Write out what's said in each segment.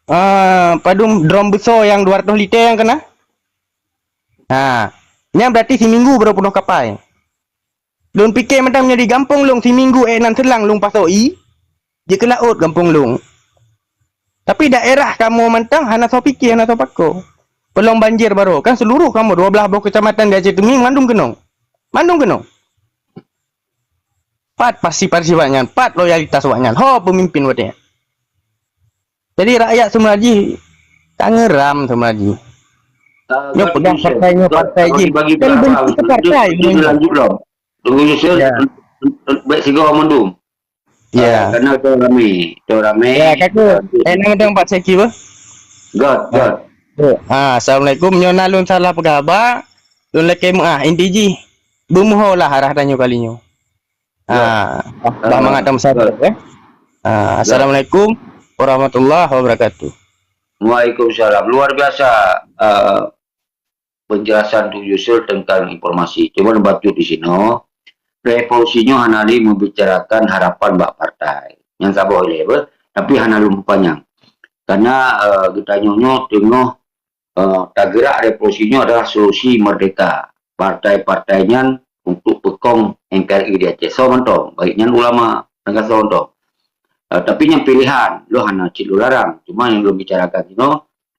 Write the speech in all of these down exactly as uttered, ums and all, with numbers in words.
Ah, padum drum besar nyang dua ratus liter nyang keunan? Ha, nyan berarti siminggu baru peunoh kapai. Lôn pike mantong nyoe di gampông lôn siminggu ék nan seulang lôn pasoe ie, jeuet keu laôt gampông lôn. Tapi daerah kamoe mantong hana soe pike, hana soe pakoe. Peulom banjir baroe, kan seluruh kamoe dua belas boh keucamatan di Aceh Teumieng mandum keunong. Mandum keunong. Pat pasi-pasi awak nyan, pat loyalitas awak nyan, ho peumimpin watée nyan. Jadi rakyat Seumeraji ka ngeuram Seumeraji. Ah, nyoe peugah partai, nyoe partai jih. Kan bentuk partai sebenarnya. Lanjut lom. Tunggu Yusuf, ya. Baik sigoe mandum. Ya. Ah, karena tu ramai, tu ramai. Ya, kaku. Eh, nama tuan Pak Seki, bah? God, God. Ah, assalamualaikum. Nyoe na lôn salah peugah haba, lôn lakée meuah, inti jih. Beumeuho lah arah tanyoe kali nyoe. Ya. Ah, bah mangat dan bersatu, ya. Ah, assalamualaikum warahmatullahi wabarakatuh. Waalaikumsalam. Luar biasa, eh, penjelasan Tuan Yusuf tentang informasi. Cuma bacut di sinoe, revolusi nyoe hana lé membicarakan harapan bak partai. Nyang saboh ilée beuh, tapi hana lom panyang. Karena, eh, geutanyoe nyoe teungoh, eh, tagerak revolusi nyoe adalah solusi merdeka. Partai-partai nyan untuk peukong N K R I di Aceh. Soe mantong, baik nyan ulama, tangka soe mantong. Eh, tapi nyan pilihan, lôn hana cit lôn larang. Cuma nyang lôn bicarakan sinoe,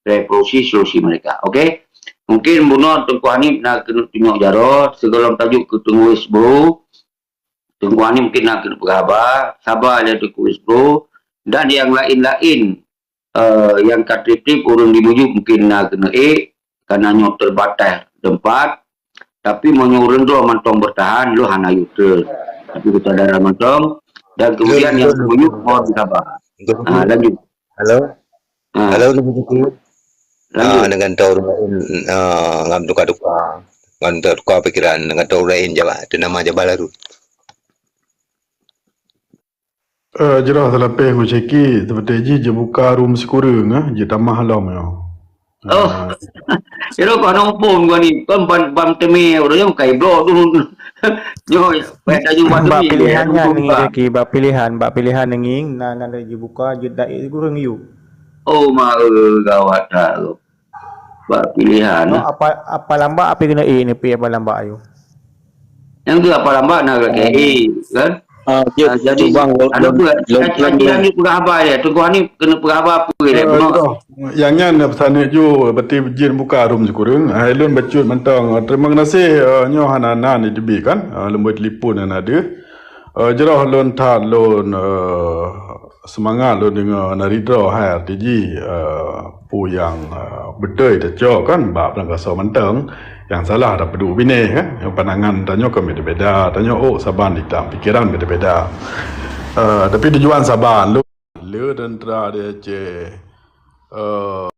revolusi solusi merdeka. Oke? Mungkin bunoe Teungku Hanif na keuneuk tunyok jaroe, sigohlom tajok keu Teungku Wis Bro. Teungku Hanif mungkin na keuneuk peugah haba, saba lé Teungku Wis Bro. Dan nyang laén-laén, eh, nyang ka treb-treb ureuëng di Meyup mungkin na keuneuk ék, karena nyoe terbatas tempat. Tapi meunyoe ureuëng droe mantong bertahan, lôn hana yue treun. Tapi keusadaran mantong, dan kemudian nyang di Meyup mohon sabar. Ah, lanjut. Halo? Ah. Halo, Teungku Teungku. Lanjut. Ah, dengan tahu lain, ah, ngam tukar-tukar. Ngam tukar pikiran, dengan tahu lain jawab. Itu nama jawab lalu. Eh, jeurah teulapeh ku Syeki, seperti jih jibuka room sikureueng, eh, jitamah lom nyoe. Oh. Ah. Iro kau hana muphom kau ni, kau ban, ban teumé, udah nyong kai bloe tu. Nyoe, payah tanyong ban teumé. Bak pilihan nyan ngieng, Syeki, bak pilihan, bak pilihan ngieng, na, na lé jibuka, jeuet daik sikureueng yue. Oh, ma, eh, gawat that tu. Bak pilihan, eh. Apa, apa lambak, apa kena, eh, ni pi apa lambak ayu. Nyang tu apa lambak na keuneuk ék, kan? Ah, jeuet, ah, jadi, cubang, ada lôn, buat lôn, lôn, lôn. Lôn peugah haba ya, Teungku Hanif keuneuk peugah haba apa dia? Eh, bunoe. Nyang nyan na peusaneuk ju, berarti jeuet buka room sikureueng. Hai lôn bacut mantong. Terima kasih, eh, nyoe hana nan di tebi kan? Eh, lôn buat telefon hana ada. Eh, jeurah lôn that lôn, eh, seumangat lôn deungoe na ridho hai arti jih, eh, peue nyang, eh, beutôi tacok kan bak peulanggasoe mantong, nyang salah tapeuduek binéh, kan? Nyang pandangan tanyoe kan beda-beda, tanyoe ôk saban itam, pikeran beda-beda. Eh, tapi tujuan saban lôn le teuntara di Aceh, eh,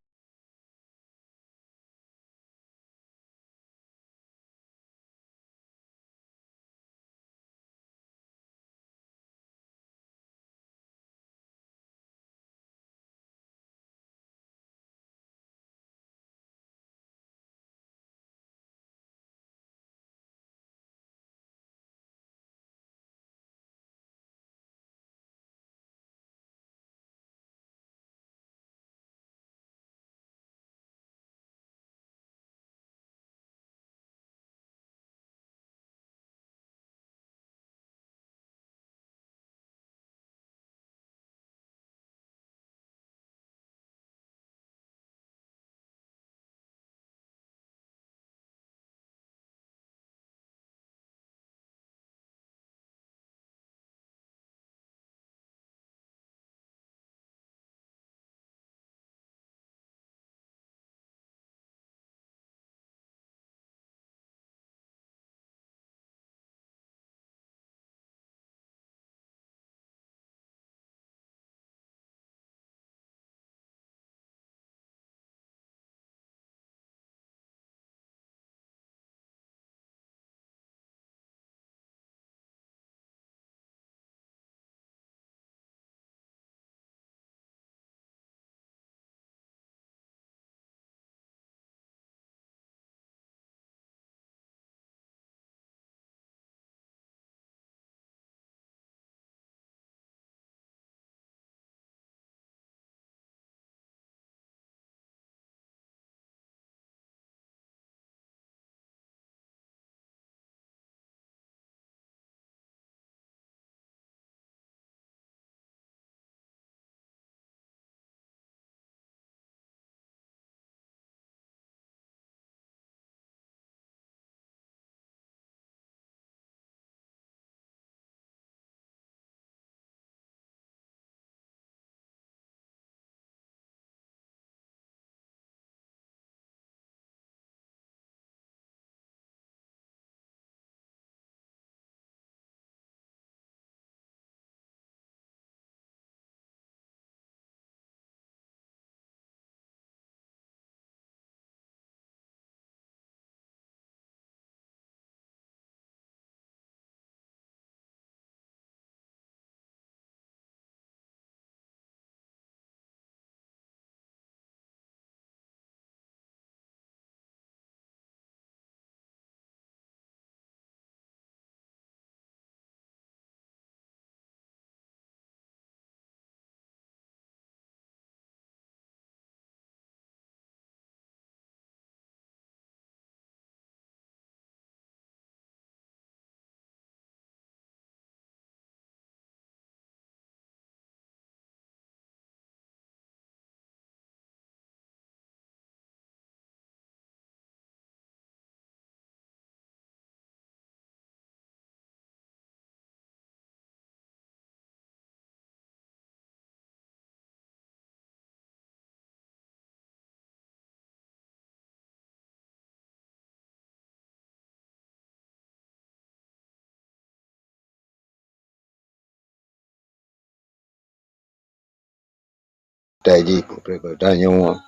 partai jih, partai nyoe.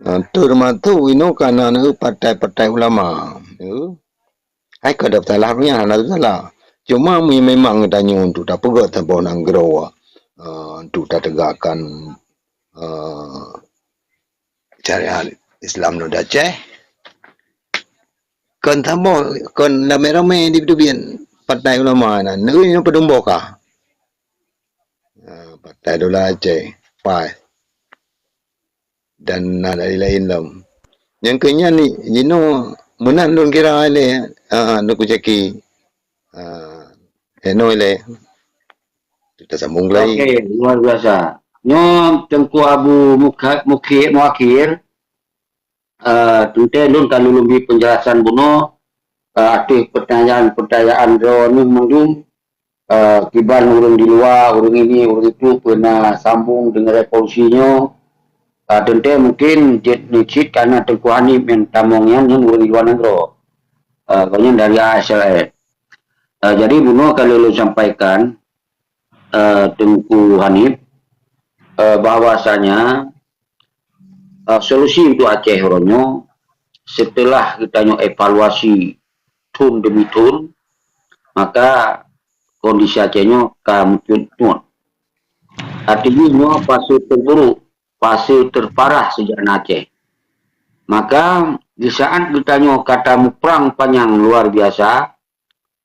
Ah, teumasok inoe ka na partai-partai ulama. Hai ka ada salah punya, hana salah. Cuma memang tanyoe untuk tapeugah saboh nanggroe, eh, untuk tategakkan, eh, syariat Islam di Aceh. Kon saboh, kon ramé-ramé di teubiet partai ulama na. Nyoe padum boh ka. Eh, Partai Dola Aceh, pai. Dan na dari lain lom. Nyang keu nyan ni, jinoe meunan lôn kira lé, ah, Teungku Zaki. Ah, inoe lé. Kita sambung lagi. Okey, luar biasa. Nyoe Teungku Abu Mukha-, Mukhi-, Muakhir, eh, teuntée lôn ka lôn bri penjelasan bunoe, eh, ateueh pertanyaan-pertanyaan droeneuh mandum, eh, kiban ureuëng di luwa, ureuëng ini, ureuëng itu peuna sambung deungon revolusi nyoe. Eh, teuntée mungkin jeuet neucit karena Teungku Hanif nyang tamong nyan, nyan ureuëng di luwa nanggroe. Eh, gobnyan dari A S R F. Eh, jadi bunoe ka lôn sampaikan, eh, Teungku Hanif, eh, bahwasanya, eh, solusi untuk Aceh uroe nyoe, setelah geutanyoe evaluasi thon demi thon, maka kondisi Aceh nyoe ka meucut-cut. Artinya nyoe fase terburuk, fase terparah sejak na Aceh. Maka di saat geutanyoe ka tamuprang panyang luar biasa,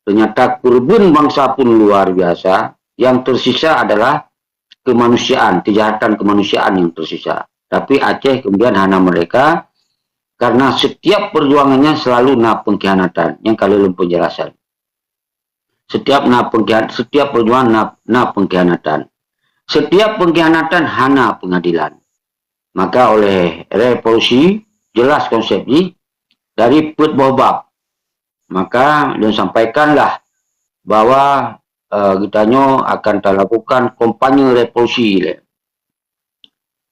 ternyata keureubeuen bansa pun luar biasa, yang tersisa adalah kemanusiaan, kejahatan kemanusiaan yang tersisa. Tapi Aceh kemudian hana merdeka karena setiap perjuangannya selalu na pengkhianatan. Nyang ka lôn peujelasan. Setiap na pengkhian-, setiap perjuangan na, na pengkhianatan. Setiap pengkhianatan hana pengadilan. Maka oleh revolusi, jelas konsep jih dari peuet boh bab. Maka lôn sampaikanlah bahwa, eh, geutanyoe akan talakukan kampanye revolusi lé.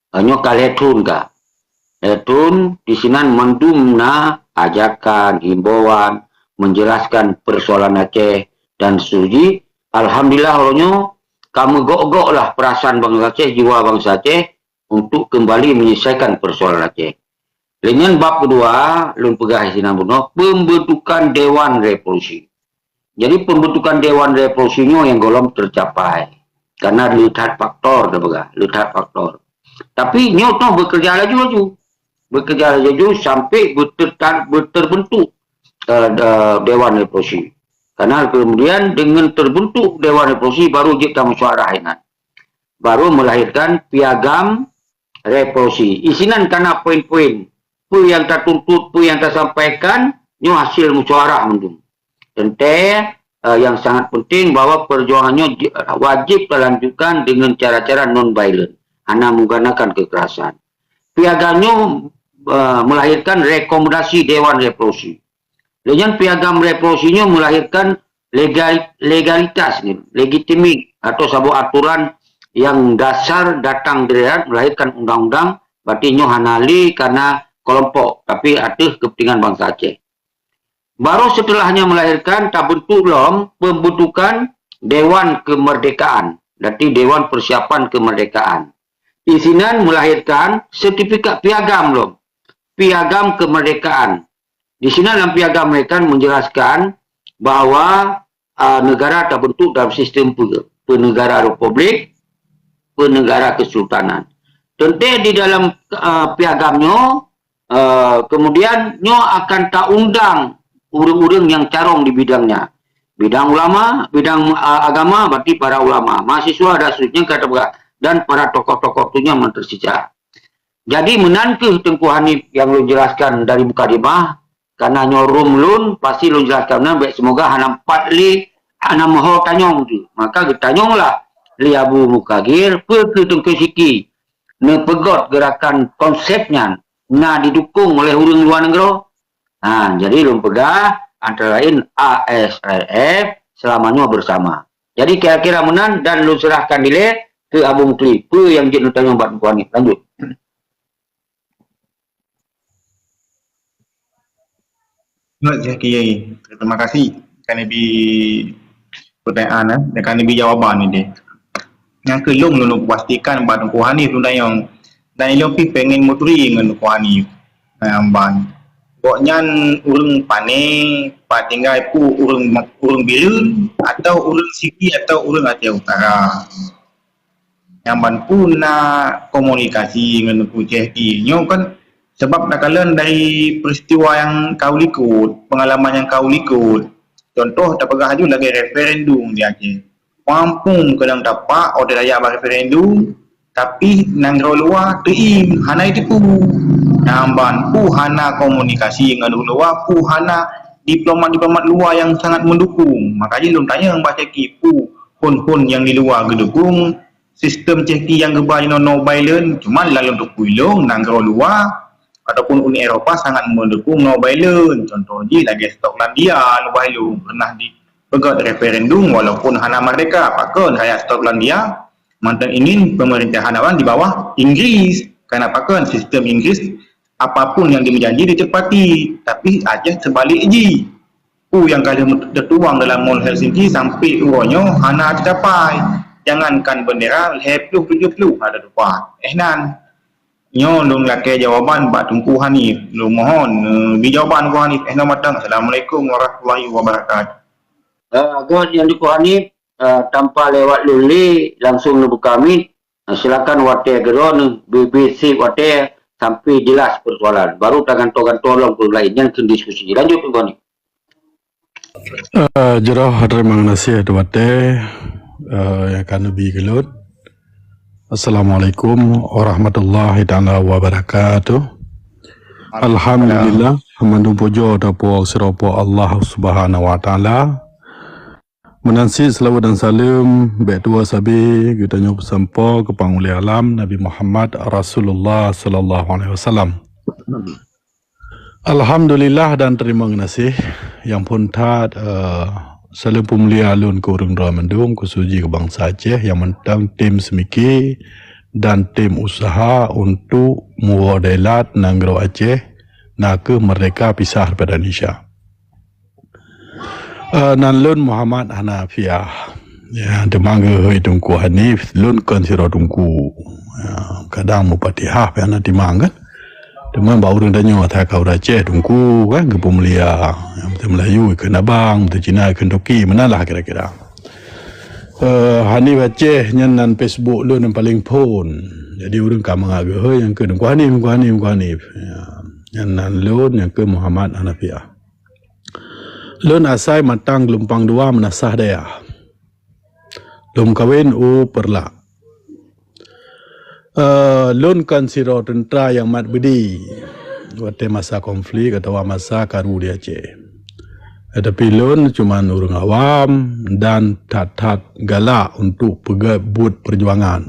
Eh, nyoe ka lhée thon ka. Lhée thon di sinan mandum na ajakan, himbauan, menjelaskan persoalan Aceh dan seterusnya. Alhamdulillah, uroe nyoe ka meugok-gok lah perasaan bansa Aceh, jiwa bansa Aceh untuk kembali menyelesaikan persoalan Aceh. Lé nyan bab keudua, lôn peugah sinan bunoe, pembentukan Dewan Revolusi. Jadi, pembentukan Dewan Revolusi nyoe nyang gohlom tercapai. Karena le that faktor, dah peugah, le that faktor. Tapi nyoe toh bekerja laju-laju. Bekerja laju-laju sampai betertan-, beterbentuk, eh, de-, Dewan Revolusi. Karena kemudian dengan terbentuk Dewan Revolusi, baru jeuet ka musyawarah ingat. Baru melahirkan Piagam Revolusi. Isinan ka na poin-poin. Peue nyang tatuntut, peue nyang tasampaikan, nyoe hasil musyawarah mandum. Teuntée, eh, yang sangat penting bahwa perjuangan nyoe ji-, wajib talanjutkan dengan cara-cara non-violent, hana menggunakan kekerasan. Piagam nyoe, eh, melahirkan rekomendasi Dewan Revolusi. Lé nyan Piagam Revolusi nyoe melahirkan legal-, legalitas ni, legitimik atau saboh aturan yang dasar datang dari darat, melahirkan undang-undang, berarti nyoe hana lé karena kelompok, tapi ateueh kepentingan bansa Aceh. Baru setelahnya melahirkan, tabentuk lom pembentukan Dewan Kemerdekaan, berarti Dewan Persiapan Kemerdekaan. Isinan melahirkan sertifikat piagam lom, Piagam Kemerdekaan. Di sinan dalam Piagam Kemerdekaan menjelaskan bahwa, ah, negara terbentuk dalam sistem pe-, penegara republik, penegara kesultanan. Teuntée di dalam, ah, piagam nyoe, eh, kemudian nyoe akan taundang ureuëng-ureuëng nyang carông di bidangnya. Bidang ulama, bidang, ah, agama, berarti para ulama, mahasiswa dan seterusnya, kata berat, dan para tokoh-tokoh dunia yang tersisa. Jadi, meunan kheueh Teungku Hanif nyang lôn jelaskan dari mukadimah, karena nyoe rum lôn, pasti lôn jelaskan meunan, bék semoga hana pat lé, hana meuho tanyong tu. Maka geutanyonglah lé Abu Mukagir, peue keu Teungku Siki neupeugöt geurakan konsep nyan na didukong oleh ureuëng luwa nanggroe? Ha, jadi lôn peugah, antara lain A S R F selama nyoe bersama. Jadi kira-kira meunan dan lôn serahkan dilée keu Abu Mukli. Peue nyang jeuet neutanyong bak Teungku Hanif? Lanjut. Baik, Zaki. Terima kasih. Kami bi pertanyaan, eh, dan kami bi jawaban ni deh. Nyang keu lôn, lôn pastikan bak Teungku Hanif lôn tanyong. Dan ilôn pih pengen meuturi ngon Teungku Hanif. Nah, ban gobnyan ureuëng Pane, pat tinggai, peue ureuëng, ureuëng Bireuen, atawa ureuëng Sigi, atawa ureuëng Aceh Utara. Nyang ban peue na komunikasi ngon Teungku Chehdi. Nyoe kan sabab takalon dari peristiwa nyang ka u likot, peungalaman nyang ka u likot. Contoh, tapeugah laju lagée referendum di Aceh. Mampu kadang tapak, oh, daya bak referendum, tapi nanggroe luwa teuim, hana jiteupeue. Nyang ban peue hana komunikasi ngon ureuëng luwa, peue hana diplomat-diplomat luwa nyang sangat meudukung. Makajih lôn tanyong bak Chehdi, peue phon-phon nyang di luwa geudukung sistem Chehdi nyang geuba jinoe no violence, cuma lam lôn teupeue lôn nanggroe luwa ataupun Uni Eropa sangat meudukung no violence. Contoh jih lagée Skotlandia, leubeh lôn pernah dipeugét referendum walaupun hana merdeka, pakon rakyat Skotlandia mantong ingin pemerintahan awak di bawah Inggris. Karena pakon sistem Inggris, apapun yang dijanji ditepati, tapi Aceh sebalik jih. Peue nyang ka lheueh teutuang dalam Mall Helsinki sampai uroe nyoe hana teucapai. Jangankan bendera, lhée ploh tujoh ploh hana teutupat. Eh nan. Nyoe lôn lakée jawaban bak Teungku Hanif. Lôn mohon, eh, bri jawaban Teungku Hanif. Eh nan mantong. Assalamualaikum warahmatullahi wabarakatuh. Ah, göt nyang Teungku Hanif, ah, tanpa lewat lôn lé, langsung neubuka mic. Ah, silakan watée keudroe neuh, bri-bri seb watée sampai jelas persoalan. Baru tagantoe-gantoe lom keu laén, nyan keu diskusi. Lanjut, Teungku Hanif. Eh, jroh terima kasih watée, eh, nyang ka neubi keu lôn. Assalamualaikum warahmatullahi taala wabarakatuh. Alhamdulillah, mandum pujoe tapuwoe sidroe Po Allah Subhanahu wa Taala. Meunan cit seulaweuet dan saleuem bék tuwoe sabe geutanyoe peusampoe keu Panghulée Alam Nabi Muhammad Rasulullah sallallahu alaihi wasallam. Alhamdulillah dan terima kasih nyang phon that, eh, saleuem peumulia lôn keu ureuëng droe mandum, khusos jih keu bansa Aceh nyang mantong tem seumike dan tem useuha untuk meuwoe dailat nanggroe Aceh nakeuh merdeka pisah daripada Indonesia. Eh, nan lôn Muhammad Hanafiah. Ya, teuma geuhôi Teungku Hanif, lôn kon sidroe teungku. Ya, kadang meufatihah pih hana timang kan. Teuma bak ureuëng tanyoe that ka ureuëng Aceh teungku kan, geupeumulia. Nyang beutôi Meulayu ikheun abang, beutôi Cina ikheun toke, meunan lah kira-kira. Eh, Hanif Aceh nyan nan Facebook lôn nyang paleng phon. Jadi ureuëng ka mangat geuhôi nyang keu Teungku Hanif, Teungku Hanif, Teungku Hanif. Ya, nyan nan lôn nyang keu Muhammad Hanafiah. Lôn asai Matang Geulumpang Dua Meunasah Dayah. Lôn meukawen u Peureulak. Eh, lôn kon sidroe teuntra nyang mat beudé watée masa konflik atawa masa karu di Aceh. Tetapi lôn cuman ureuëng awam dan that-that galak untuk peugét buet peujuangan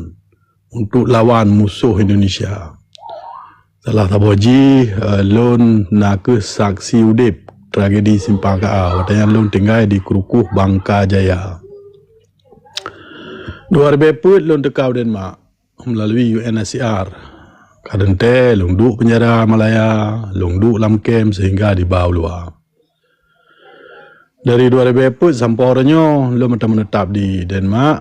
untuk lawan musoh Indonesia. Salah saboh jih, eh, lôn nakeuh saksi udeb tragedi Simpang Ka A, watée nyan lôn tinggai di Krukoh Bangka Jaya. Dua ribée peuet lôn teuka u Denmark meulalu U N H C R. Kadang teuh lôn duek penjara Malaya, lôn duek lam kem sehingga diba u luwa. Dari dua ribée peuet sampoe uroe nyoe, lôn meuteumeuneutap di Denmark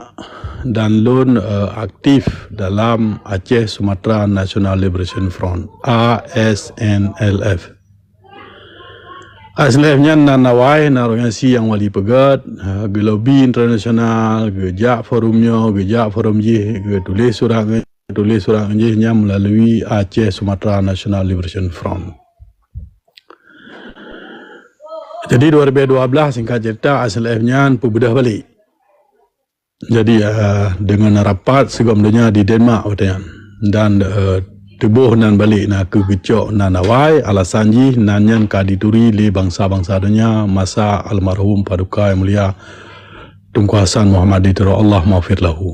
dan lôn, eh, aktif dalam Aceh Sumatra National Liberation Front, A S N L F. A S N L F nyan nan awai na organisasi nyang wali peugét, eh, geulobi internasional, geujak forum nyoe, geujak forum jih, geutuléh surat, tuléh surat jih nyan meulalu Aceh Sumatra National Liberation Front. Jadi dua ribée dua blaih, singkat cerita, A S N L F nyan peubeudôh balek. Jadi, eh, deungon rapat sigom donya di Denmark watée nyan. Dan, eh, tuboh nan balek nakeuh geucok nan awai, alasan jih nan nyan ka dituri lé bansa-bansa donya masa almarhum Paduka Yang Mulia Teungku Hasan Muhammad di Tiro, Allah maghfir lahu.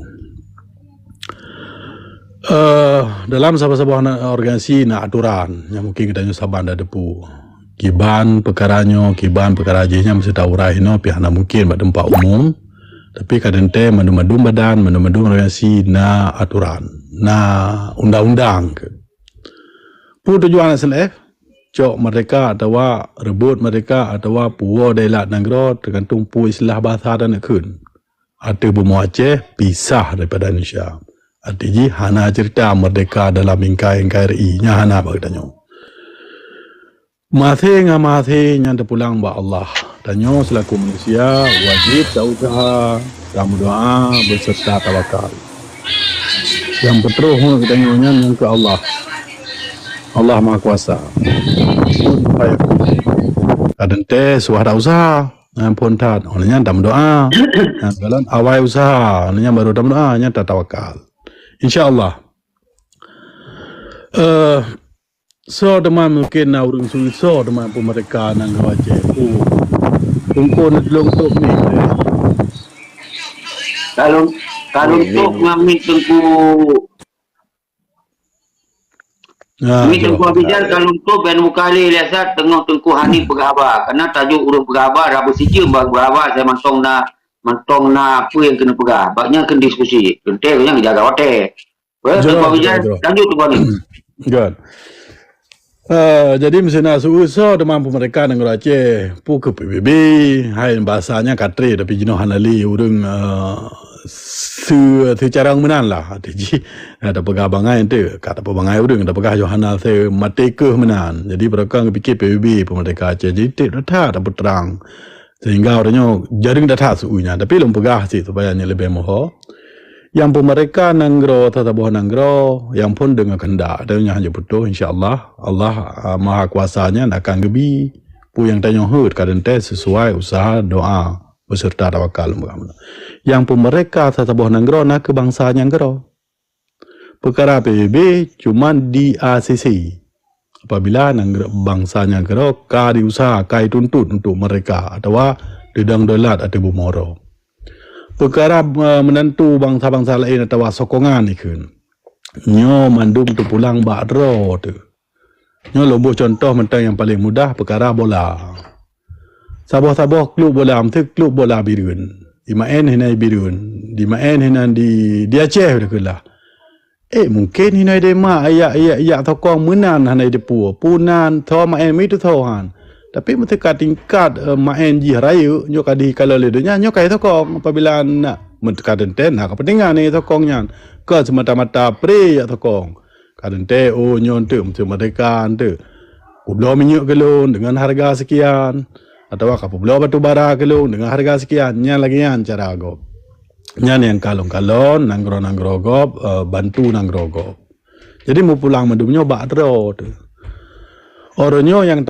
Eh, dalam saboh-saboh na-, organisasi na atoran nyang mungken geutanyoe saban tateupeue. Kiban peukara nyoe, kiban peukara jih nyan meusti taurai inoe pih hana mungken bak teumpat umum. Tapi kadang teuh mandum-mandum badan, mandum-mandum organisasi na atoran, na undang-undang. Peue tujuan A S N L F? Cok merdeka atawa reubot merdeka atawa puwoe dailat nanggroe, teugantung peue istilah bahasa tanyoe kheun. Ateueh bumoe Aceh pisah daripada Indonesia. Arti jih hana cerita merdeka dalam bingkai-bingkai R I. Nyan hana bak geutanyoe. Maté ngon maté nyan teupulang bak Allah. Tanyoe seulaku manusia wajéb tausaha, tameudoa beuseurta tawakal. Nyang peutroh geutanyoe nyan nyang keu Allah. Allah Maha Kuasa. Ka teuntée suah tausaha, nyan phon that, oh nyan tameudoa. Nyan galon awai usaha, oh nyan baru tameudoa, nyan tatawakal. Insya Allah. Eh, soe teuma mungkin na ureuëng sui soe teuma peumeureka nanggroe Aceh. Oh, teungku neutulông top ni. Kalau kalau Amin. Top ngamit teungku. Nah, Ini Teungku Abidal, kalau untuk dan muka ahli liasat tengok Teungku Hani peugah haba. Karena tajuk ureuëng peugah haba dah bersijil bak peugah haba saya mantong na mantong na apa yang kena peugah. Bak nyan kena diskusi. Teuntée nyan jaga watée. Well, Teungku Abidal, lanjut Teungku Hani. Good. Uh, jadi mesti na seuusoe teuma peumeureka nanggroe Aceh. Pu ke P B B, hai bahasanya katre tapi jinoe hana lé ureuëng uh, se seucara meunan lah. Arti jih Nah, tapeugah bangai tu, ka tapeugah bangai ureuëng, tapeugah Yohana se maté keuh meunan. Jadi beureukan geupike P B B peumeureka Aceh. Jadi tieb that tapeutrang. Sehingga ureuëng nyoe jareueng that seuui nyan. Tapi lôn peugah cit supaya nyoe leubeh moho. Nyang peumeureka nanggroe teusaboh nanggroe nyang phon deungon keundak. Dan nyan hana putôh insya-Allah. Allah uh, Maha Kuasa nyan akan geubi peue nyang tanyoe heuet ka teuntée sesuai usaha doa beserta tawakal. Nyang peumeureka teusaboh nanggroe na keu bansa nyang keudroe. Peukara P B B cuman di A C C. Apabila nanggroe bansa nyang keudroe ka diusaha, ka dituntot untuk meureka atawa deudong dolat ateueh bumoe droe. Peukara uh, meunantu bansa-bansa laén atawa sokongan ikheun. Nyoe mandum teupulang bak droe teuh. Nyoe lôn boh contoh mantong nyang paleng mudah peukara bola. Saboh-saboh klub bola, meusti klub bola Bireuen. Dimaén hinan Bireuen, dimaén hinan di di Aceh dah keulah. Eh mungken hinan demak yak yak yak sokong meunan hana dipeue. Punan tho maén mitu tho han. Tapi meuteuka tingkat uh, maén jih rayeuk nyoe ka dikalon lé donya nyoe ka sokong apabila nak meuteuka teuntée na kepentingan ni sokong nyan. Ke semata-mata pre yak sokong. Ka teuntée oh nyoe teuk meuteuk merdeka teuk. Peubloe minyeuk keu lôn deungon harga sekian atawa ka peubloe batu bara keu lôn deungon harga sekian. Nyan lagée nyan cara gob. Nyan nyang kalon-kalon nanggroe-nanggroe gob uh, bantu nanggroe gob. Jadi meupulang mandum nyoe bak droe teuh. Uroe nyoe nyang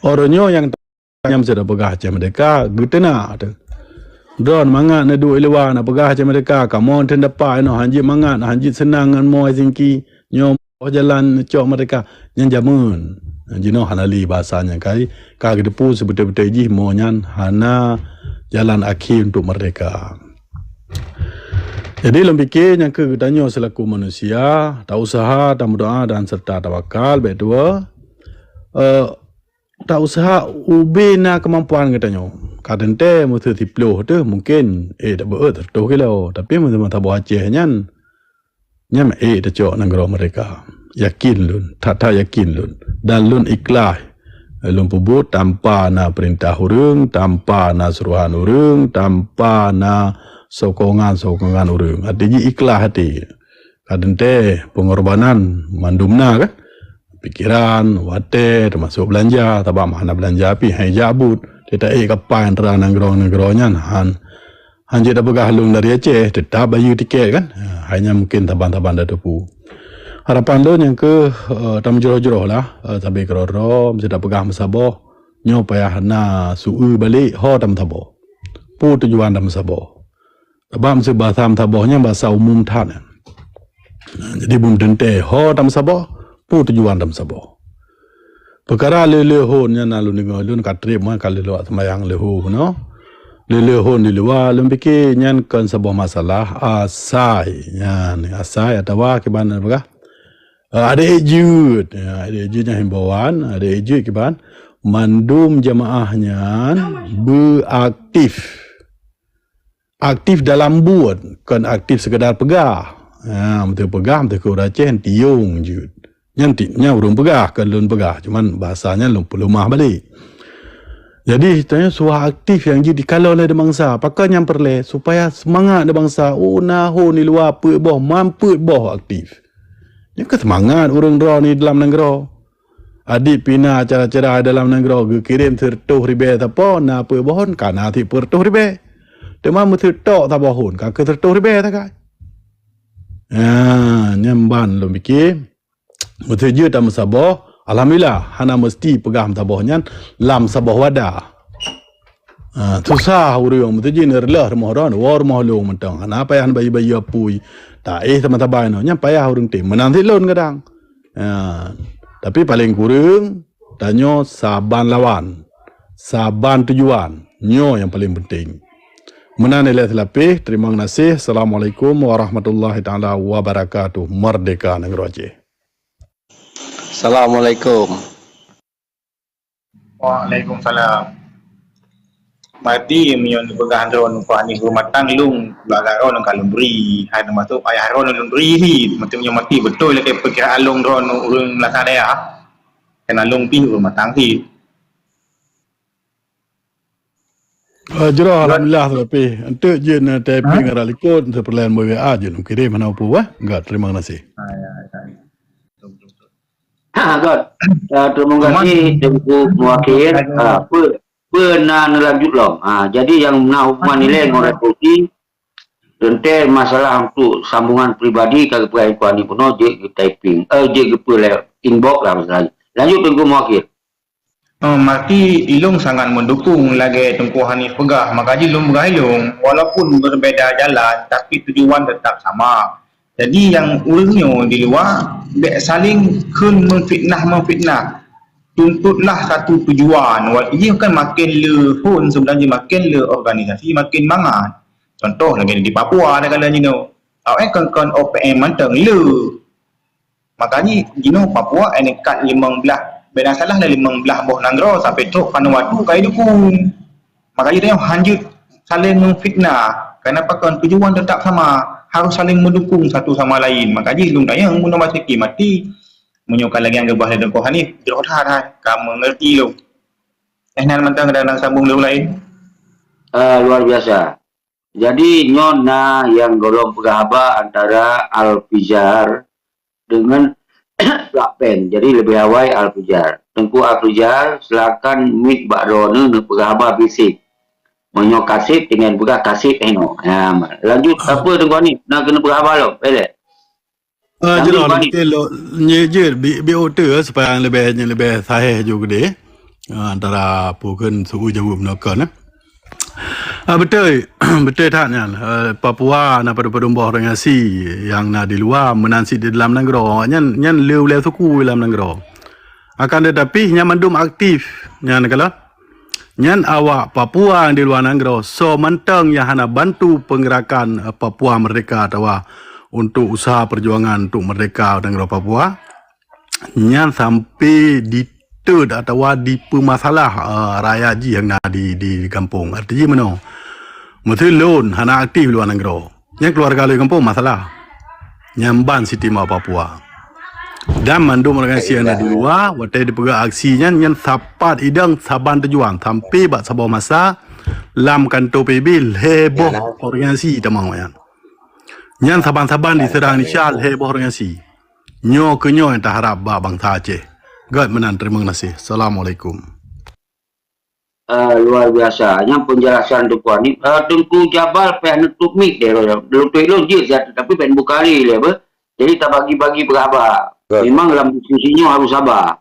Uroe nyoe nyang nyang meusidroe peugah Aceh Merdeka geuteuna teuh. Droe mangat neuduek i luwa na peugah Aceh Merdeka kamoe teun dapa inoe hanjeuet mangat hanjeuet seunang ngon moe singki nyoe jalan cok merdeka nyan jameun. Jinoe hana lé bahasa nyan kai ka geuteupeue seubeutée-beutée jih moe nyan hana jalan akhé untuk merdeka. Jadi lôn pike nyang keu geutanyoe seulaku manusia, tausaha, tameudoa dan serta tawakal bék tuwoe. Uh, tausaha ubé na keumampuan geutanyoe. Ka teuntée meuseu siploh teuh mungken eh dak beuet seratus kilo, tapi meuseu saboh Aceh nyan nyan eh tacok nanggroe merdeka. Yakin lôn, that-that yakin lôn dan lôn ikhlas lôn peubuet tanpa na peurintah ureuëng, tanpa na suruhan ureuëng, tanpa na sokongan-sokongan ureuëng. Até jih ikhlas até. Ka teuntée peungorbanan mandum na kan? Pikeran, watée, teumasok beulanja, sabab hana beulanja pih hai jak buet. Teuta ék kapai antara nanggroe-nanggroe nyan han hanjeuet tapeugah lôn dari Aceh, teutap bayeue tiket kan. Ha, hai nyan mungken saban-saban tateupeue. Harapan lôn nyang keuh uh, tameujoh-joh lah uh, sabe keudroe-droe meusti tapeugah meusaboh. Nyoe payah na sue balek ho tameusaboh. Peue tujuan tameusaboh? Sabab meusti basa meusaboh nyan basa umum that. Jadi beumeuteuntée ho tameusaboh, peue tujuan tameusaboh. Peukara lheueh-lheueh hon nyan na lôn deungoe lôn ka treb meuh ka lheueh lewat seumayang lheueh hon noh. Lheueh-lheueh hon di luwa lôn pike nyan kon saboh masalah asai nyan asai atawa kiban peugah. Adak jeuet, adak jeuet nyan himbauan, adak jeuet kiban mandum jamaah nyan beuaktif. Aktif dalam buet, kon aktif sekadar peugah. Ha, beutôi peugah, beutôi keu ureuëng Aceh tiong jeuet. Nyan ti, nyan ureuëng peugah, kon lôn peugah, cuman bahasa nyan lôn peuleumah balek. Jadi tanyoe suah aktif nyang jeuet dikalon lé bansa. Pakon nyang peureulée? Supaya seumangat bansa, oh na hon di luwa peuet boh, man peuet boh aktif. Nyoe keu seumangat ureuëng droe ni dalam nanggroe. Adik pih na acara-acara dalam nanggroe geukirém sireutôh ribée sapo, na peuet boh hon ka na sireutôh ribée. Teuma meuseutok saboh hon ka keu sireutôh ribée sagai. Haa, nyan ban lôn pike. Meuseuti tameusaboh, alhamdulillah, hana meuseuti peugah meusaboh nyan lam saboh wadah. Ha, susah ureuëng meuseuti neureuloh rumoh droe, woe rumoh lôn mantong. Hana payah bayeue-bayeue apui. Taéh sama-sama inoe, nyan payah ureuëng tem. Meunan sit lôn kadang. Ha, tapi paleng kureueng tanyoe saban lawan, saban tujuan. Nyoe nyang paleng penting. Meunan ilée seulapeh, terima kasih. Assalamualaikum warahmatullahi taala wabarakatuh. Merdeka Nanggroe Aceh. Assalamualaikum. Waalaikumsalam. Berarti meunyoe neupeugah droe nukon aneuk rumatang lôn, keuluwarga droe ka lôn bri, hai teumasok ayah droe lôn bri cit. Meunyoe maté beutôi lagée peukiraan lôn droe ureuëng lasang dayah, keunan lôn pih rumatang cit. Eh, jroh, alhamdulillah, tapi enteuk jeuet na typing arah likot, seperlayan W A jeuet kirém hana peue, eh. Enggak, terima kasih. Ah, ya, ya. Betul, betul, betul. Ha, Got. Ah, terima kasih Teungku Muakhir. Ah, pe, pe na neulanjut lom. Ah, jadi nyang na hubungan nilai ngon revolusi, teuntée masalah untuk sambungan pribadi ka geupeugah Teungku Hanif bunoe jeuet geu-typing. Eh, jeuet geupeulé inbox lah masalah. Lanjut Teungku Muakhir. Oh, marti ilong sangat mendukung lagée Teungku Hanif peugah, maka jih lôn peugah ilong, walaupun berbeda jalan, tapi tujuan tetap sama. Jadi nyang ureuëng nyoe di luwa bék saling kheun memfitnah-memfitnah. Tuntutlah satu tujuan. Wal-, jih kan makin le phon sebenarnya makin le organisasi makin mangat. Contoh lagée di Papua ada kala jinoe. Awak kan kon O P M mantong le. Maka jih jinoe Papua nekat limong blaih, bék na salah lah limong blaih boh nanggroe sampai trok Vanuatu ka idukung. Maka jih tanyoe hanjeuet saling memfitnah. Karena pakon tujuan tetap sama, harus saling mendukung satu sama lain. Maka jih lôn tanyong bunoe bak siki mati, meunyoe ka lagée nyang geubah lé Teungku Hanif, jroh that hai, ka mengerti lôn. Eh nan mantong dan sambung lôn lain. Ah, luar biasa. Jadi nyoe na nyang gohlom peugah haba antara Al-Fizar dengan Plak Pen. Jadi lebih awai Al-Fizar. Teungku Al-Fizar, silakan mic bak droeneuh neupeugah haba basic. Meunyoe kaseb, tinggai peugah kaseb henoe. Ha, lanjut apa Teungku Hanif? Na keuneuk peugah haba lom, Pelek? Ah, jroh, mungkin lo, nye jeuet bi, bi ote supaya leubeh, leubeh sahih ju keudeh. Ah, antara apa kheun su jaweueb nokon, eh. Ah, beutôi, beutôi that nyan. Eh, Papua na padum-padum boh organisasi nyang na di luwa, meunan cit di dalam nanggroe. Nyan, nyan le ulée suku dalam nanggroe. Akan tetapi, nyan mandum aktif. Nyan kalau Nyan awak Papua nyang di luwa nanggroe, soe mantong nyang hana bantu peunggeurakan, eh, Papua Merdeka atawa untuk usaha perjuangan untuk merdeka nanggroe Papua, nyan sampai ditet atawa dipeumasalah, eh, rakyat jih nyang na di, di gampông. Arti jih meunoe, meuseu lôn hana aktif luwa nanggroe. Nyang keuluwarga lôn gampông masalah. Nyang ban sitima Papua. Dan mandum ureueng Aceh nyang na di luwa, watée dipeugah aksi nyan, nyan sapat idong saban tujuan, sampai bak saboh masa lam kanto P B B lhée boh ureueng Aceh tamong nyan. Nyan saban-saban diseurang Indonesia lhée boh ureueng Aceh. Nyoe keuh nyoe nyang taharab bak bansa Aceh. Gét meunan, terima kasih. Assalamualaikum. Ah, luar biasa. Nyang penjelasan Teungku Hanif. Ah, Teungku Jabal payah neutup mic deh. Lutut lôn jeuet siat, tapi payah buka hari lé, apa? Jadi tabagi-bagi peuraba. Betul. Memang dalam diskusi nyoe harus sabar.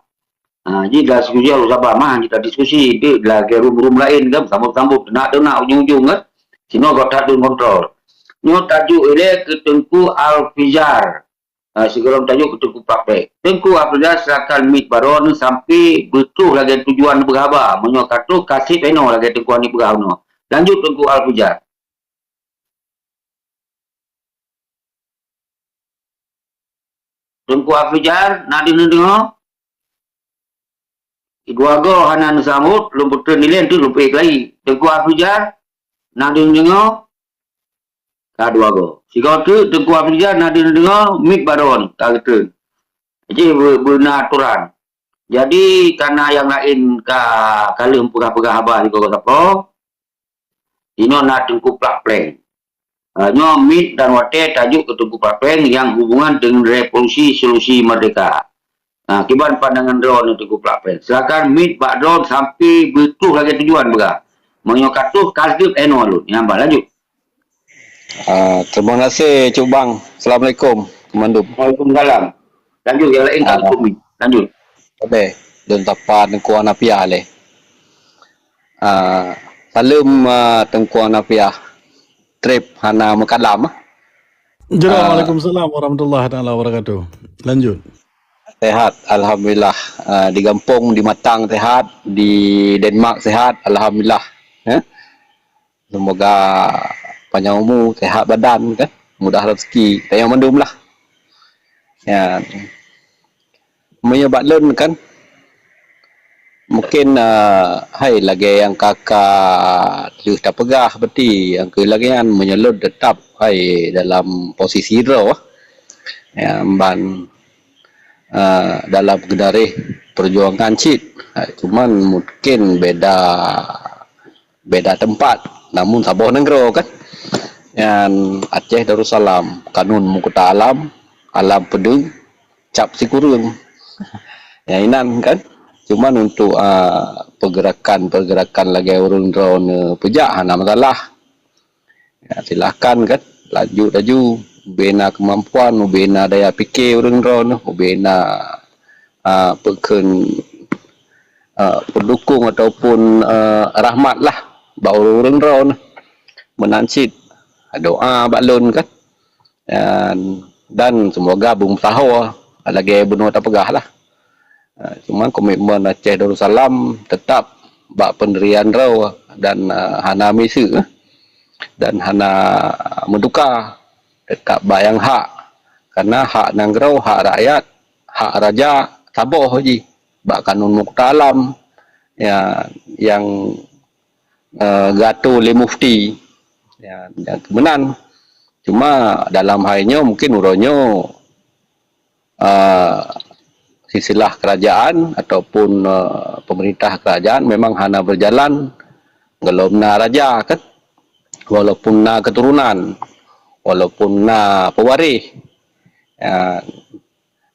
Ha, jadi dalam diskusi harus sabar. Mah kita diskusi, itu lagée room-room lain kan, sambung-sambung, teunak-teunak ujung-ujung kan. Sinoe gata dun kontrol. Nyoe tajuk ilée keu Teungku Al-Fizar. Ah, sigohlom tajuk keu Teungku Praktek. Teungku Afrizal, silakan mic baroe neuh sampai beutôi lagée tujuan neupeugah haba. Meunyoe ka troh, kaseb hinoe lagée Teungku Hanif peugah hinoe. Lanjut Teungku Afrizal. Teungku Afrizal, na deuh neudeungoe? Dua goe hana neusambot, lôn peutreun ilée teuk lôn peuék lagi. Teungku Afrizal, na deuh neudeungoe? Ka dua goe. Sigoe teuk Teungku Afrizal na deuh neudeungoe, mic baroe ka geutreun. Jadi be-, beuna aturan. Jadi kana nyang laén ka, ka lheueh peugah-peugah haba di Kota Pro, inoe na Teungku Plak Pleng. Ah, nyoe mit dan watée tajok keu Teungku Plak Pleng nyang hubungan dengan revolusi solusi merdeka. Ah, kiban pandangan droeneuh Teungku Plak Pleng. Silakan mit bak droeneuh sampai beutôh lagée tujuan peugah. Meunyoe ka troh, ka jeuet inoe lôn. Nyan bah, lanjut. Ah, terima kasih, Cuk Bang. Assalamualaikum, Mandum. Waalaikumsalam. Lanjut, nyang laén ka Ah. Lanjut. Boleh. Lôn sapa Teungku Hanafiah lé. Ah, saleuem, ah, Teungku Hanafiah. Trép hana meukalam, ah. Jero, Ah. Waalaikumsalam warahmatullahi taala wabarakatuh. Lanjut. Sehat, alhamdulillah. Ah, di gampông, di Matang sehat, di Denmark sehat, alhamdulillah. Eh? Semoga panjang umu, sehat badan, kan? Mudah rezeki. Tanyoe mandum lah. Ya. Meunyoe bak lôn kan, mungkin, ah, hai lagée nyang ka-ka lheueh tapeugah, berarti nyang keu lagée nyan meunyoe lôn teutap hai dalam posisi droe, ya, ban, ah, dalam geunaréh peujuangan cit. Ah, cuman mungkin beda beda teumpat, namun saboh nanggroe kan. Nyan Aceh Darussalam, kanun meukuta alam, alam peudeueng, cap sikureueng. Nyan inan kan. Cuman untuk, ah, pergerakan-pergerakan lagée ureuëng droeneuh peujak hana masalah. Ya, silahkan kan, lanjut laju. Ubena kemampuan, ubena daya pikir ureuëng droeneuh, ubena, ah, peukheun, ah, pendukung ataupun, ah, rahmat lah bak ureuëng droeneuh. Meunan cit doa bak lôn kan. Dan, dan semoga beumeusahoe lagée bunoe tapeugah lah. Ah, cuma komitmen Aceh Darussalam tetap bak pendirian droe dan, ah, hana miseue, eh, dan hana meuduka, tetap bak nyang hak. Karena hak nanggroe, hak rakyat, hak raja saboh jih bak kanun meukuta alam, ya, nyang, eh, geuatoe lé mufti. Ya, nyang keuh meunan. Cuma dalam hai nyoe mungkin uroe nyoe eh, silsilah kerajaan ataupun, eh, pemerintah kerajaan memang hana berjalan golom na raja kan, walaupun na keturunan, walaupun na pewaréh, ya,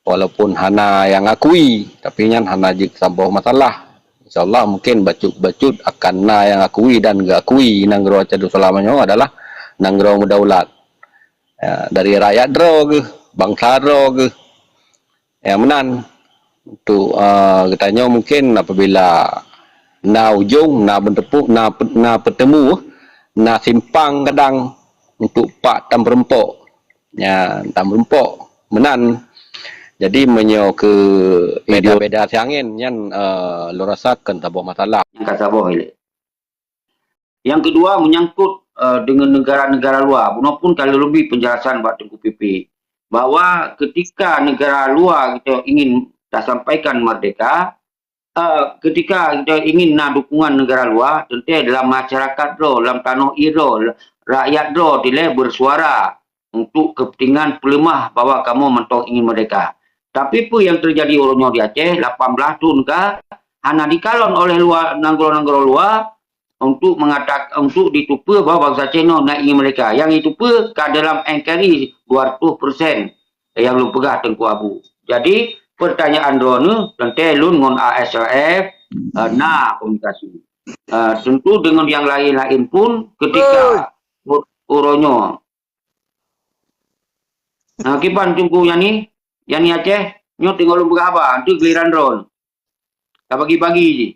walaupun hana nyang akui, tapi nyan hana jeuet saboh masalah. Insya Allah mungkin bacut-bacut akan na nyang akui dan geuakui nanggroe Aceh Darussalam nyoe adalah nanggroe meudaulat. Ya, dari rakyat droe geuh, bansa droe geuh. Ya, meunan. Untuk, ah, geutanyoe mungkin apabila na ujong, na beuteupu-, na pe-, na peutemu, na simpang kadang untuk pat tam reumpok. Ya, tam reumpok. Meunan. Jadi meunyoe keu beda-beda siangén nyan, eh, lôn rasa kon saboh masalah. Nyang ka saboh ilée. Yang kedua, menyangkut, eh, dengan negara-negara luar. Bunoe pun ka lôn bri penjelasan bak Teungku Pipi, bahwa ketika negara luar kita ingin tasampaikan merdeka, eh, ketika kita ingin na dukungan negara luar, teuntée dalam masyarakat droe, lam tanoh ie droe, rakyat droe dilée bersuara untuk kepentingan peuleumah bahwa kamoe mantong ingin merdeka. Tapi peue nyang teujadi uroe nyoe di Aceh, lapan belas thon ka hana dikalon oleh luwa-, nanggroe-nanggroe luwa untuk mengata-, untuk jiteupeue bahwa bansa Aceh nyoe na ingin merdeka. Nyang jiteupeue ka dalam N K R I dua ratus persen nyang lôn peugah Teungku Abu. Jadi, pertanyaan droeneuh, teuntée lôn ngon A S R F, eh, na komunikasi. Eh, tentu dengan yang lain-lain pun ketika u-, uroe nyoe. Ha, kiban Teungku Yani, Yani Aceh, nyoe teungoh lôn peugah haba, tu giliran droeneuh. Ka pagi-pagi jih.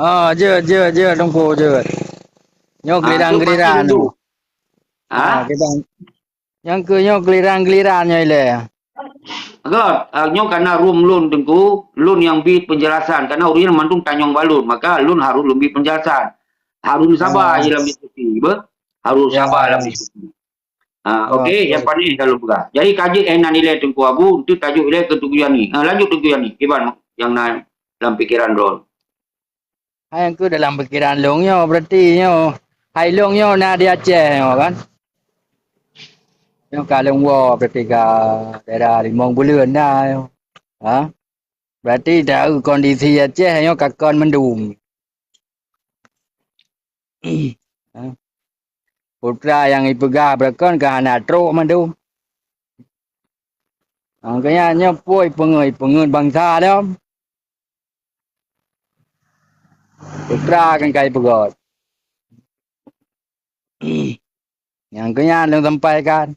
Oh, jeuet, jeuet, jeuet, Teungku, jeuet. Nyoe giliran-giliran. Ha? Giliran. Nyang keu nyoe giliran-giliran nyoe ilée. Göt, ah, nyoe kana rum lôn Teungku, lôn nyang bri penjelasan, kana ureuëng mandum tanyong bak lôn, maka lôn harôh lôn bri penjelasan. Harôh saba jih lam diskusi, beh? Harôh saba lam diskusi. Ha, okey, nyang panéh ka lôn peugah. Jadi ka jeuet eh nan ilée Teungku Abu, enteuk tajok ilée keu Teungku Yani. Ha, lanjut Teungku Yani, kiban nyang na lam pikeran droeneuh. Hai nyang keu dalam pikeran lôn nyoe, berarti nyoe. Hai lôn nyoe na di Aceh nyoe kan. Nyoe ka lôn woe berarti ka daerah limong buleuen na nyoe. Ha? Berarti tahu kondisi Aceh nyoe ka kon mandum. Ha? Putra nyang ipeugah beureukan ka hana trok mandum. Makanya nyoe pue ipeungeut, ipeungeut bansa lom. Putra kan ka ipeugöt. Nyang keu nyan lôn sampaikan.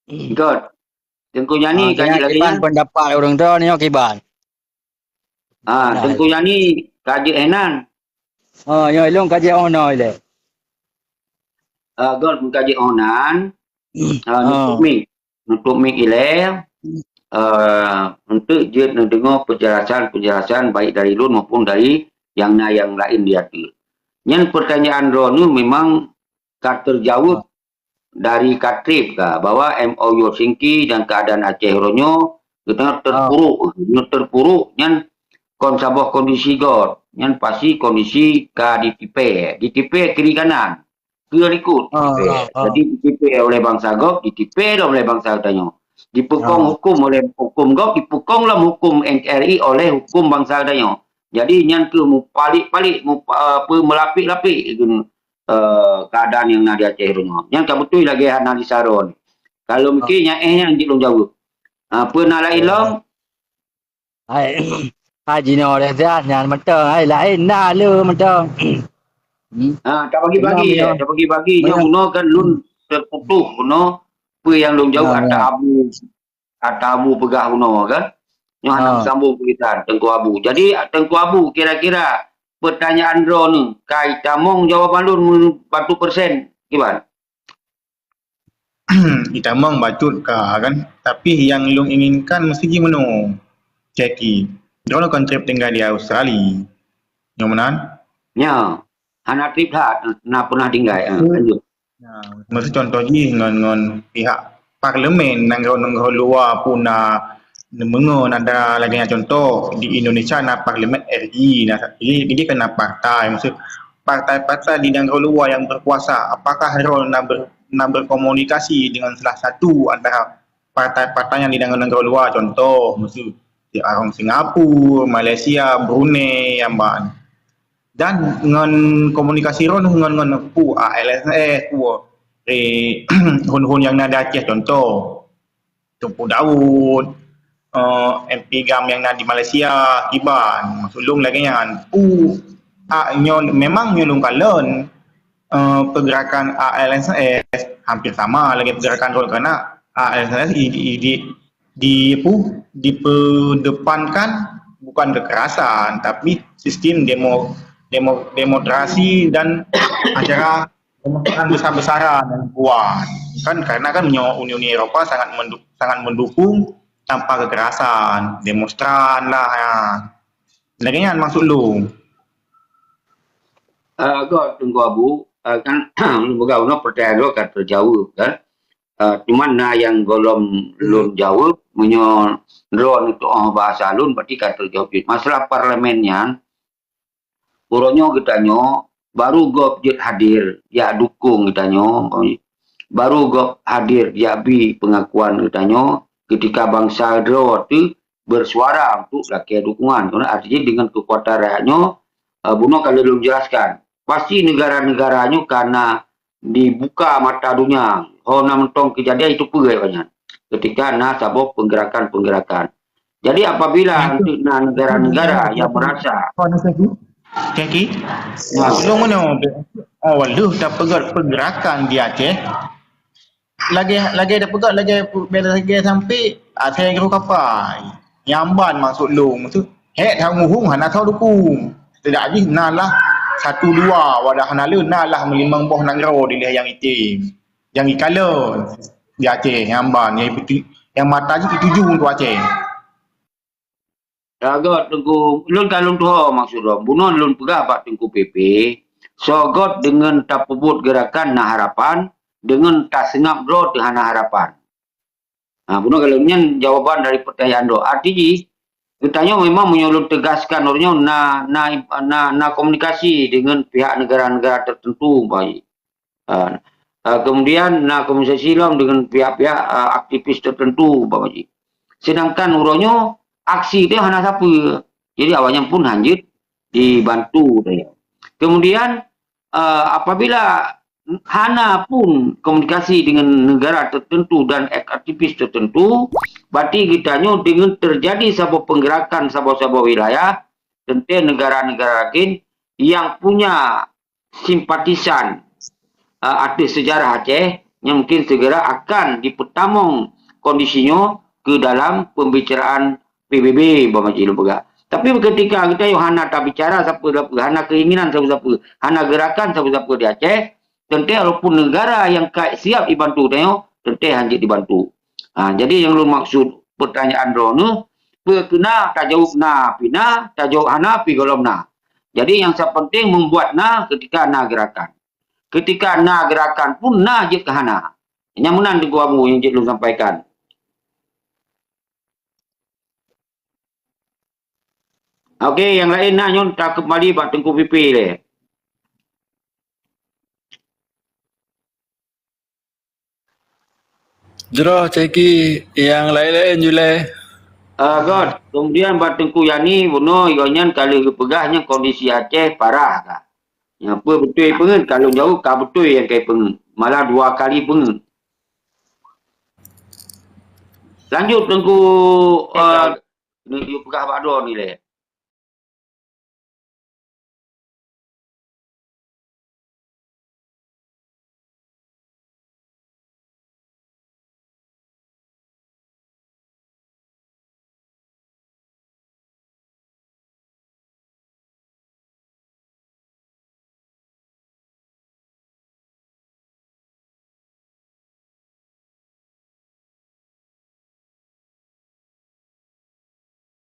Göt. Teungku Yani, ah, ka jeuet lagèe nyan. Pendapat ureueng droeneuh nyoe kiban. Ah, nah, Teungku Yani ka jeuet hènan. Oh, nyoe lôn ka jeuet oh noe lé. Ah, göt ka jeuet oh nan. Ah, nutup mic. Nutup mic ilèe. Ah, untuk jeuet neudeungö penjelasan-penjelasan baik dari lôn maupun dari nyang na nyang laén di ateueh. Nyan pertanyaan droeneuh memang ka terjaweueb dari ka trép ka, bahwa M O U Helsinki dan keadaan Aceh uroe nyoe geutanyoe terpuruk. Nyoe terpuruk nyan kon saboh kondisi göt, nyan pasti kondisi ka ditipèe. Ditipèe kiri kanan, keu likot ditipèe. Jadi ditipèe oleh bansa göt, ditipèe lom oleh bansa geutanyoe. Dipeukong huköm oleh huköm göt, dipeukong lom huköm N K R I oleh huköm bansa geutanyoe. Jadi nyan keuh mupalek-palek, mupa-, apa, meulapek-lapek keuh eh, keadaan nyang na di Aceh uroe nyoe. Nyan ka beutôi lagèe analisa droeneuh. Kalau mungkin nyan, eh, nyan jeuet lôn jaweueb. Ha, peue na laén lom? Hai, hai jinoe lé dah nyan mantong, hai laén na le mantong. Hmm. Ha, tabagi-bagi, tabagi-bagi. Nyoe bunoe kan lôn terputoh bunoe, peue nyang lôn jaweueb ata Abu. Ata Abu peugah bunoe kan. Nyoe hana meusambông peugah Teungku Abu. Jadi, Teungku Abu, kira-kira pertanyaan droeneuh ka itamong jawaban lôn meubatu persen, kiban? Itamong bacut ka kan. Tapi nyang lôn inginkan meusti jimeunoe. Jackie, droeneuh kon trép tinggai di Australia. Nyoe meunan? Nya, hana trép that, na peunah tinggai. Ha, lanjut. Nah, miseu contoh jih ngon, ngon pihak parlemen nanggroe-nanggroe luwa pun na neumeungon ada lagèe nyan contoh di Indonesia na parlemen R I, na, jadi, jadi kan na partai, maksud partai-partai di nanggroe luwa yang berkuasa, apakah droe na ber-, na berkomunikasi dengan salah satu antara partai-partai yang di nanggroe-nanggroe luwa, contoh, miseu di arong Singapura, Malaysia, Brunei, nyang ban. Dan ngon komunikasi droeneuh ngon, ngon peue A L S S, peue, eh, hon-hon nyang na di Aceh, contoh, Teungku Daud, eh, M P GAM nyang na di Malaysia, kiban. Maksud lôn lagèe nyan. Peue, a, nyoe, memang nyoe lôn kalon, eh, pergerakan A L S S hampir sama lagèe pergerakan droeneuh, karena A L S S i, i, di, di, apa, diperdepankan bukan kekerasan, tapi sistem demo-, demo-, demokrasi dan acara pemasukan besar-besaran dan kuat. Kan, karena kan menyo-, Uni, Uni Eropa sangat mendu-, sangat mendukung tanpa kekerasan, demonstran lah, ya. Lagèe nyan maksud lôn. Ah, göt Teungku Abu, ah, kan, lôn peugah bunoe pertanyaan droe ka teujaweueb, kan. Ah, cuman na nyang gohlom lôn jaweueb, meunyoe droeneuh tu'oh bahasa lôn, berarti ka teujaweueb. Masalah parlemen nyan, uroe nyoe geutanyoe, baru gob jeuet hadir, jak dukong geutanyoe, baru gob hadir, jak bi pengakuan geutanyoe, ketika bansa droe teuh bersuara untuk lakèe dukungan. Karena artinya dengan kekuatan rakyat nyoe, eh, bunoe ka lôn jelaskan. Pasti negara-negara nyoe ka na dibuka mata dunia. Ho na mantong kejadian itu peue banyak. Ketika na saboh penggerakan-penggerakan. Jadi apabila nanti na negara-negara yang merasa Thank you. Nah, sebelum mana? Oh, waduh, dah peugah pergerakan di Aceh. Lagèe, lagèe dah peugah, lagèe, lagèe sampai asai guru kapai. Nyamban maksud lôn, maksud, hek tang uhung hana tau dukung. Tidak jih na lah satu dua, wadah hana le, na lah melimang boh nanggroe di leh nyang item. Nyang ikalon di Aceh, nyamban, nyang ipetu-, nyang mata jih ituju untuk Aceh. Sagot Teungku, lôn ka lôn tuho maksud lôn. Bunoe lôn peugah bak Teungku P P, sogot deungon tapeubuet geurakan na harapan, deungon taseungap droe teuh hana harapan. Ha, bunoe ka lôn nyan jawaban dari pertanyaan droe. Arti jih, geutanyoe memang meunyoe lôn tegaskan uroe nyoe na, na, na, na komunikasi deungon pihak negara-negara tertentu, baik. Ha, Uh, kemudian na komunikasi lom dengan pihak-pihak uh, aktivis tertentu, Pak Haji. Sedangkan uroe nyoe aksi teuh hana sapeue. Jadi awaknyan pun hanjeuet dibantu teuh. Kemudian uh, apabila hana pun komunikasi dengan negara tertentu dan aktivis tertentu, berarti geutanyoe dengan terjadi saboh penggerakan saboh-saboh wilayah, teuntée negara-negara lain yang punya simpatisan uh, ateueh sejarah Aceh, yang mungkin segera akan dipertamong kondisi nyoe ke dalam pembicaraan P B B, umpama cit lôn peugah. Tapi ketika geutanyoe hana tabicara sapeue-sapeue, hana keinginan sapeue-sapeue, hana gerakan sapeue-sapeue di Aceh, teuntée walaupun negara yang ka siap dibantu tanyoe, teuntée hanjeuet dibantu. Ha, jadi yang lôn maksud pertanyaan droeneuh, peue keu na, tajaweueb na pih na, tajaweueb hana pih gohlom na. Jadi yang terpenting membuat na ketika na gerakan. Ketika na gerakan pun na jeuet keu hana. Nyang meunan Teungku Abu nyang jeuet lôn sampaikan. Okey, nyang laén na nyoe takeumbali bak Teungku Pipi lé. Jroh Ceki nyang laén-laén julai. Ah, God. Kemudian bak Teungku Yani, bunoe gobnyan ka lheueh geupeugah nyan kondisi Aceh parah ka. Nyang peue beutôi peungeuet, ka lôn jaweueb ka beutôi nyang kai peungeuet. Malah dua kali peungeuet. Lanjut Teungku, eh, Ni yue peugah bak droe ni lé.